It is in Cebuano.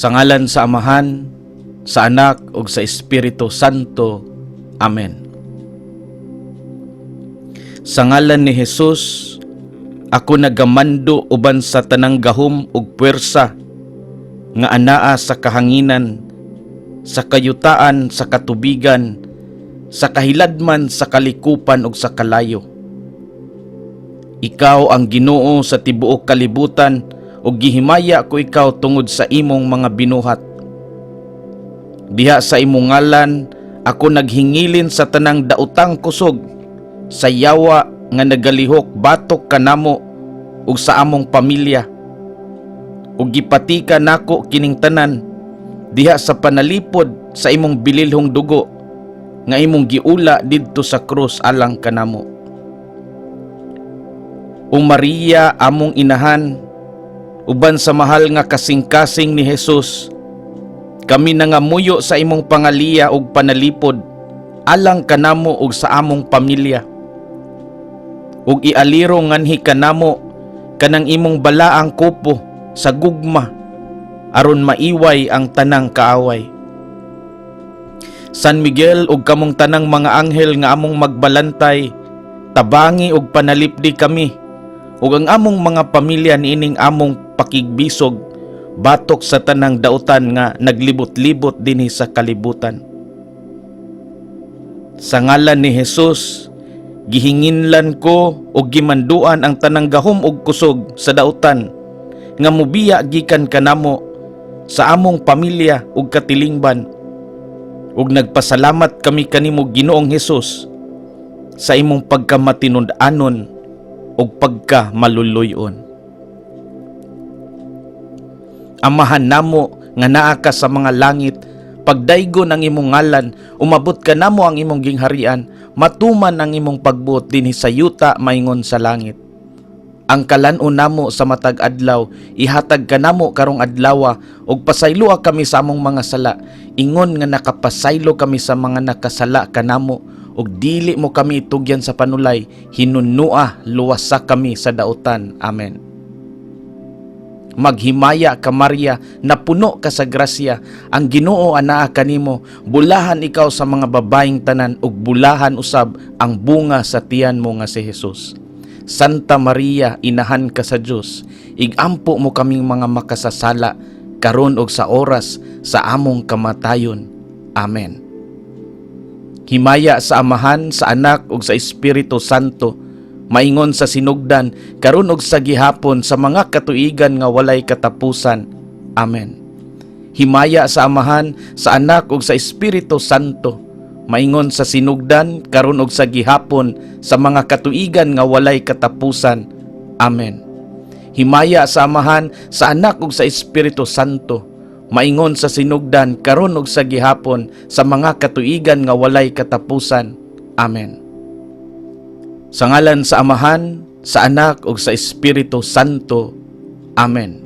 Sa ngalan sa Amahan, sa Anak ug sa Espiritu Santo. Amen. Sa ngalan ni Jesus, ako nagamando uban sa tanang gahom ug puwersa nga anaa sa kahanginan, sa kayutaan, sa katubigan, sa kahiladman, sa kalikupan ug sa kalayo. Ikaw ang Ginoo sa tibuok kalibutan ug gihimaya ko ikaw tungod sa imong mga binuhat. Diha sa imong ngalan ako naghingilin sa tanang daotang kusog sa yawa nga nagalihok batok kanamo ug sa among pamilya. Ug gipatika nako kining tanan diha sa panalipod sa imong bililhong dugo nga imong giula didto sa krus alang kanamo. O Maria, among inahan, uban sa mahal nga kasing-kasing ni Jesus, kami nangamuyo sa imong pangaliya ug panalipod alang kanamo ug sa among pamilya. Ug ialiro nganhi kanamo kanang imong balaang kupo sa gugma aron maiway ang tanang kaaway. San Miguel ug kamong tanang mga anghel nga among magbalantay, tabangi ug panalipdi kami ug ang among mga pamilya niining among pakigbisog batok sa tanang dautan nga naglibot-libot dinhi sa kalibutan. Sa ngalan ni Jesus, gihinginlan ko ug gimanduan ang tanang gahom ug kusog sa dautan nga mubiya gikan kanamo, sa among pamilya ug katilingban. Ug nagpasalamat kami kanimo, Ginoong Hesus, sa imong pagkamatinud-anon ug pagkamaluluy-on. Amahan namo nga naa ka sa mga langit, pagdaygon ang imong ngalan, umabot kanamo ang imong gingharian, matuman ang imong pagbuot dinhi sa yuta maingon sa langit. Ang kalan-on namo sa matag adlaw ihatag kanamo karong adlawa, ug pasayloa kami sa among mga sala ingon nga nakapasaylo kami sa mga nakasala kanamo, ug dili mo kami itugyan sa panulay, hinunua luwasa kami sa dautan. Amen. Maghimaya ka, Maria, napuno ka sa grasya. Ang Ginoo anaa kanimo. Bulahan ikaw sa mga babaeng tanan ug bulahan usab ang bunga sa tiyan mo nga si Jesus. Santa Maria, inahan ka sa Dios, igampo mo kaming mga makasasala karon ug sa oras sa among kamatayon. Amen. Himaya sa Amahan, sa Anak ug sa Espiritu Santo, maingon sa sinugdan, karon ug sa gihapon, sa mga katuigan nga walay katapusan. Amen. Himaya sa Amahan, sa Anak ug sa Espiritu Santo, maingon sa sinugdan, karon ug sa gihapon, sa mga katuigan nga walay katapusan. Amen. Himaya sa Amahan, sa Anak ug sa Espiritu Santo, maingon sa sinugdan, karon ug sa gihapon, sa mga katuigan nga walay katapusan. Amen. Sa ngalan sa Amahan, sa Anak ug sa Espiritu Santo. Amen.